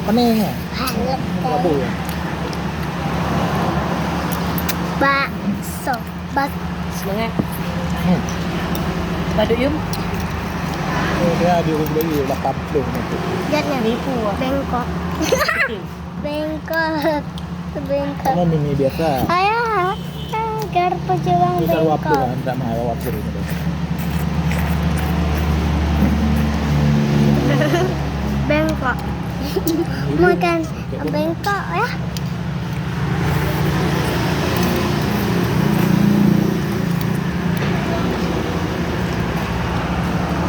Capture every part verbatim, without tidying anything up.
Panéh nyan. Labu ya. Bakso. Bak- Semangat. Hmm. Badut yum. Oh, dia ada orang beli lapan puluh nanti. Jangan. Nipu ah. Bengkok. Bengkok. Bengkok. Sama mie biasa. Ayah, garpu cubang. Ini kan bengkok. Waplung, kan, tak mahal waplung. Bengkok. Makan bengkok ya.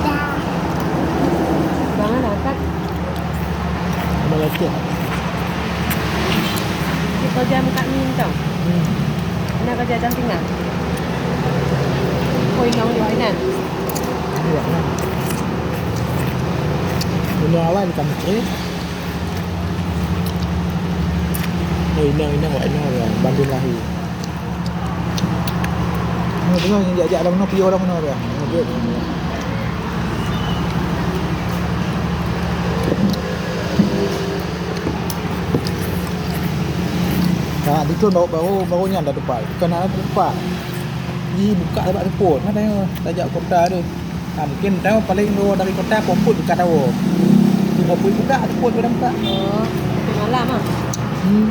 Dah. Jangan angkat. Sama lagi. Kita jam kat ni tau. Hmm. Nak kerja jam tinggal. Kau inong juga ingat. Iya, nah. Ini awal ikan kecil. Oh, inong, inong, wak inong, ya. Banding lahir. Ni tengok ni, jak-jak dah kena piôh dah kena dah. Ni dia. Ha, dikon baru, baru, baru nyan dah tupat. Bukan nak tupat. Ni buka bak telepon. Mana tengok, tajak kota tu. Ha, mungkin tahu paling dua dari kota, kompot buka tahu. Tu kompot buka, telepon tu dah buka. Oh, tu malam ah. Hmm.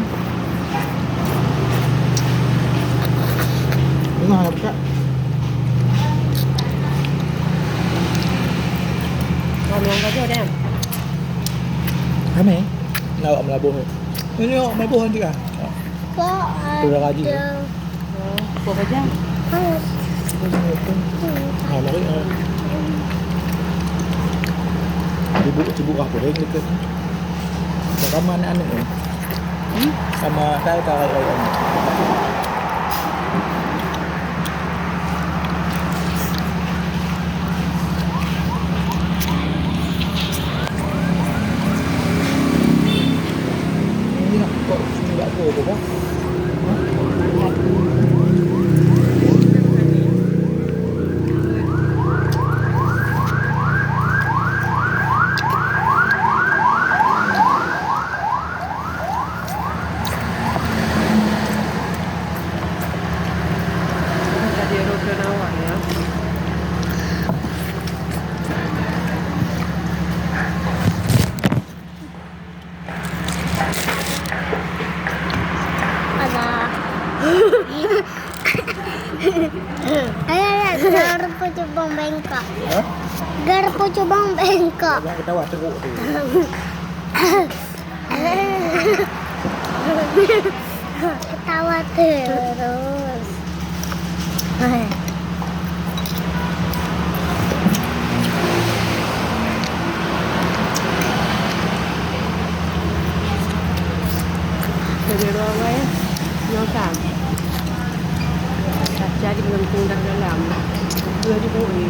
Tengah dah buka. Ramai orang kerja dah. Ramai? Nak awak melabuh. Ini awak melabuh nanti ah. Kok tu dah rajin. Oh, buah kacang. Panas. Ha, mari, ha. Cibuk, cibuk ah, goreng dekat. Sama aneuk, aneuk ni. Hmm? Sama, dah, dah, dah, dah. Alah. Ayo, ayo, garpu cubang bengkok. Hah? Garpu cubang bengkok. Jangan ketawa teruk tu. Ketawa terus. Jadi orang lain, nyokan. Kaca di dalam, dalam. Dua ribu ni.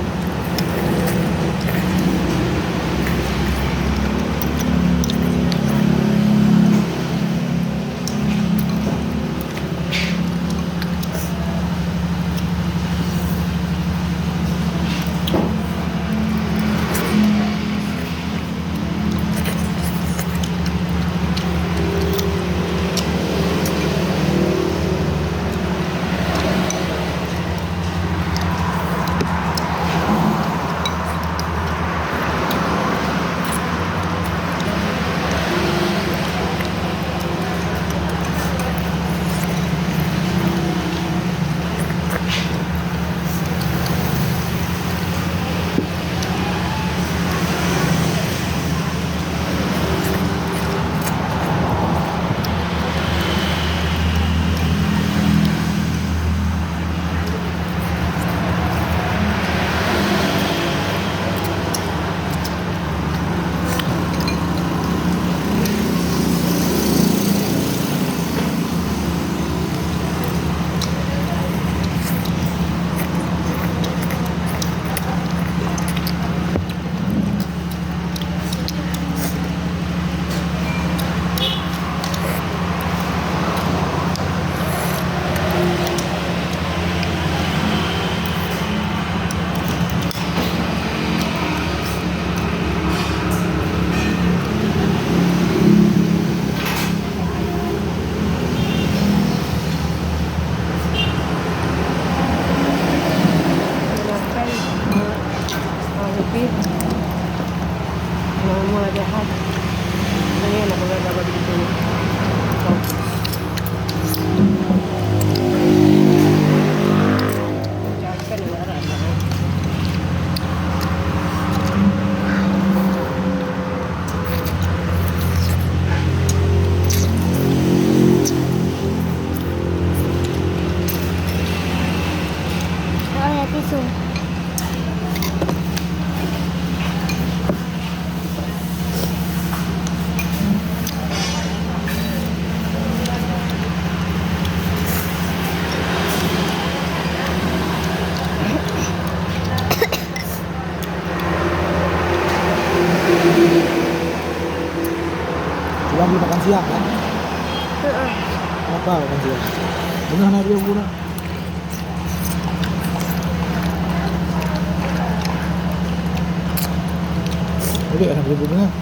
Belum makan siang, kan? Heeh. Kenapa makan siang? Benar, hana beli bubur, nak? Jadi, hana beli bubur, nak?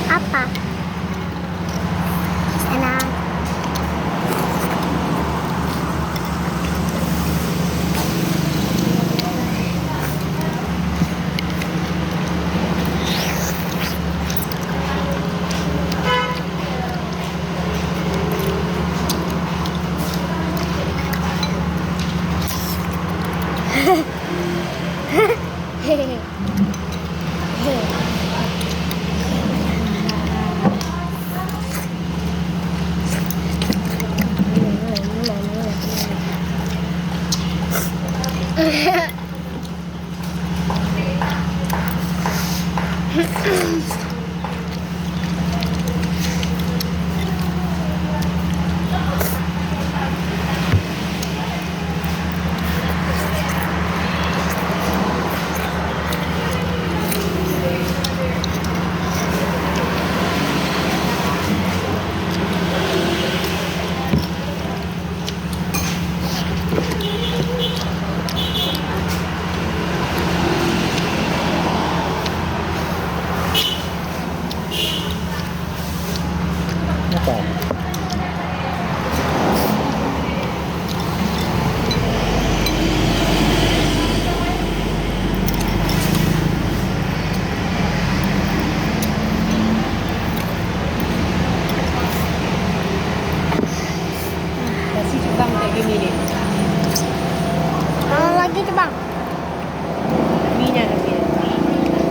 Apa? Sana. Apa? Nasi cubang tak gini deh. Kalau lagi cubang. Minyak lagi.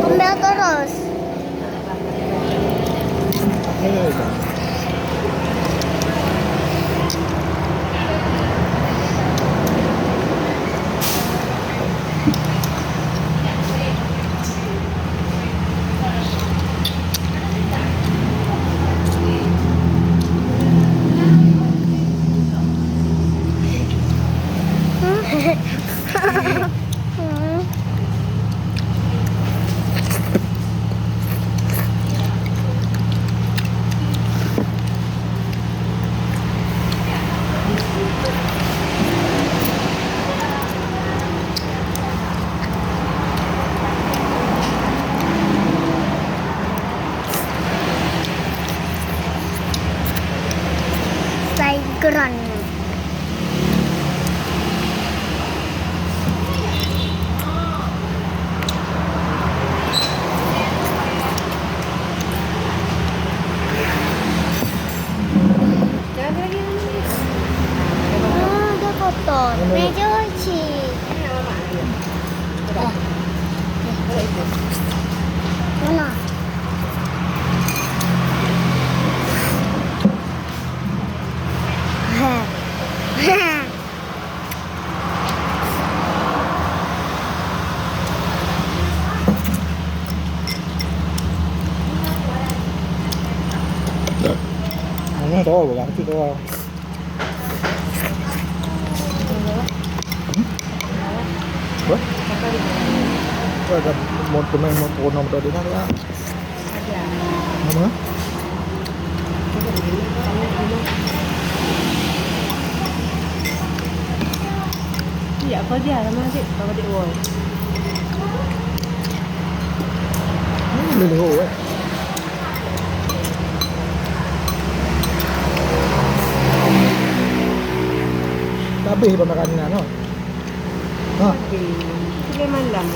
Kembali terus. Playground. Ah, dah kotor. Mana? Meja cik. Ah. Mana? Ini tahu, bukan itu tahu. Hmm? Apa? Itu ada mau temen mau kono udah dengar ya. Apa? Iya, apa dia nama dia? Apa dia? Wow. Hmm, boleh, oh, eh. Habis pemakan ni, no? Ha? Habis. Sudah malam.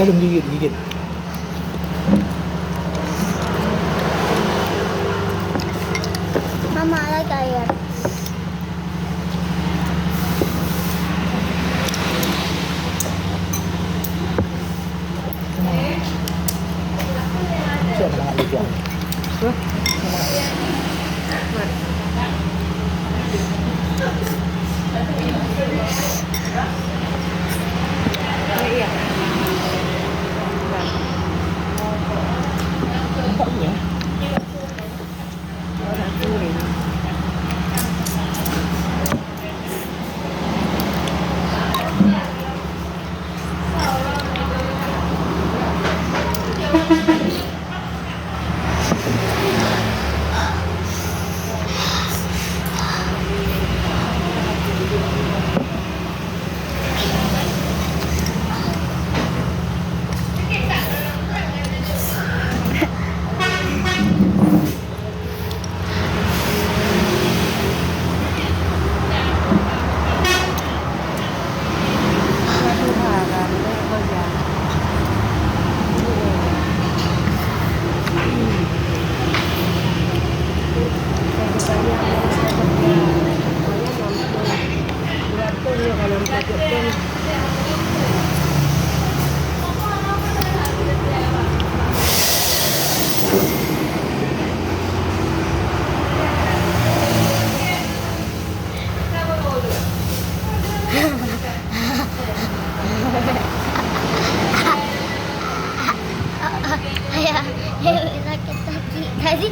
Aduh, gigit, gigit. Mama, lagi air. Siap, sangat lucu. Ayah, sakit kaki tadi.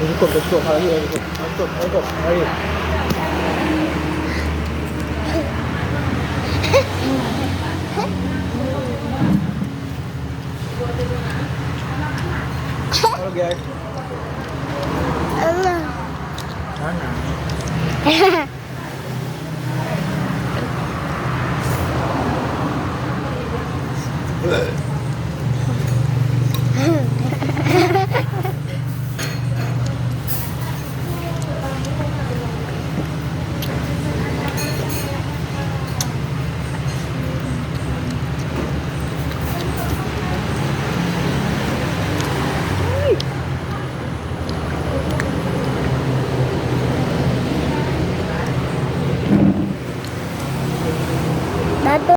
Cukup, cukup. Ayo, ayo, cukup. Cukup, cukup. Ayo. Halo, guys. Allah. Mana?